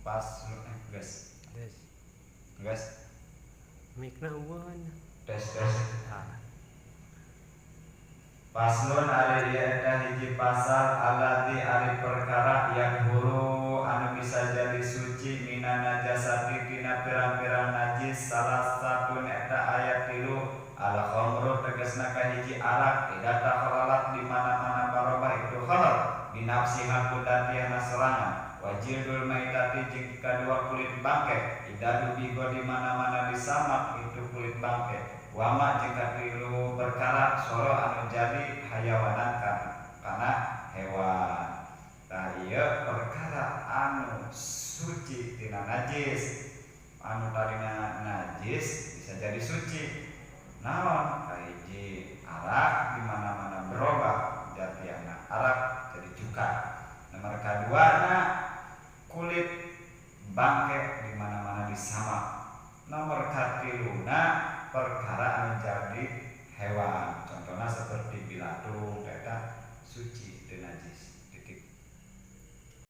Pas geus. Geus. Geus. Mikna eueuh. Tes tes. Ah. Faslun, ari ieu eta hiji pasal. Alladzi, ari perkara, yathuru, anu bisa jadi suci, minan najasati, tina pirang-pirang najis, salasatun, eta aya tilu. Al khamru, tegasna kahiji arak, idza takhalalat, di mana-mana barobah itu khamr, binafsiha, ku datiana sorangan. Wa jildul maitati, jeung kadua kulit bangke, idza dubigha, di mana-mana disamak itu kulit bangke. Wama, jeung katilu perkara, shora, anu jadi hayawanan, kana hewan. Tah, ieu perkara anu suci tina najis, anu tadina najis bisa jadi suci. Naon? Kahiji, arak, di mana-mana berubah jatiana arak jadi cuka. Nomor kadua na, kulit bangke, di mana-mana disamak. Nomor katiluna, perkara anu jadi hewan, contohnya seperti bilatung, eta suci.